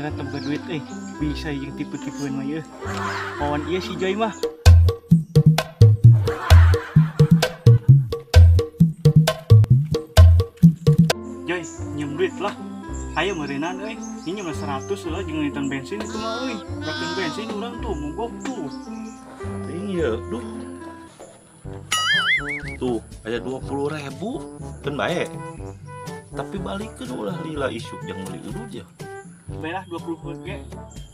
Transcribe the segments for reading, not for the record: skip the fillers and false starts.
Beneran teu boga duit euy. Bisa jeung tipu-tipuan mah ieu. Kawan ieu si Joy mah. Joy, nyium duit lah. Ayo meureunan euy. Ini mah 100 lah jeung nonton bensin itu mah euy. Rakeun bensin urang tuh mogok tuh. Iya, duh. Tuh, aya 20.000 kan bae. Tapi balikeun ulah lila isuk jeung meuli udud ya. Bae lah 20 ge.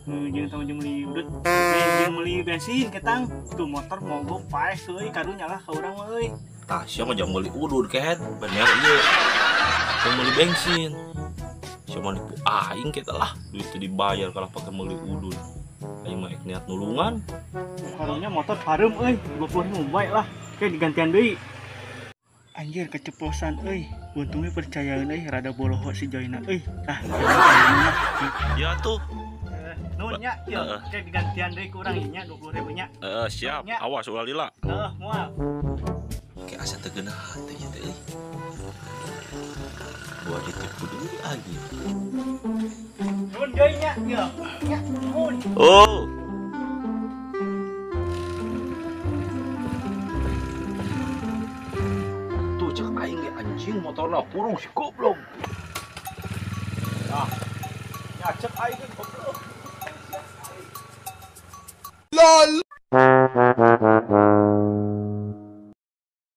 Jeung tong jeung meuli udud. Jeung meuli bensin ketang. Tuh motor mogok paeh euy karunya lah ka urang mah euy. Tah sia mah jang meuli udud kehed, bener ieu. Jang meuli bensin. Sia mah nipu aing kita lah, duit teu dibayar kalah pake meuli udud. Aing mah ek niat nulungan. Karunya motor pareum euy, 20.000 bae lah. Kayak digantian deui. Anjir keceplosan euy. Untungnya percayaeun euy rada boloho si Joyna euy. Tah, ya tuh. Nuhun nya, ieu kayak digantian deui ku urang ieu nya 20.000 nya. Heeh, siap. Awas ulah lila. Heeh, moal. Kayak asa teu geunah teh ieu teh euy. Gua ditipu deui lagi. Nuhun Joy nya, ieu. Nya, nuhun. Oh. Tuh cek aing ge anjing motorna kurung si goblok. Nah. Ya cek aing ge goblok. LOL.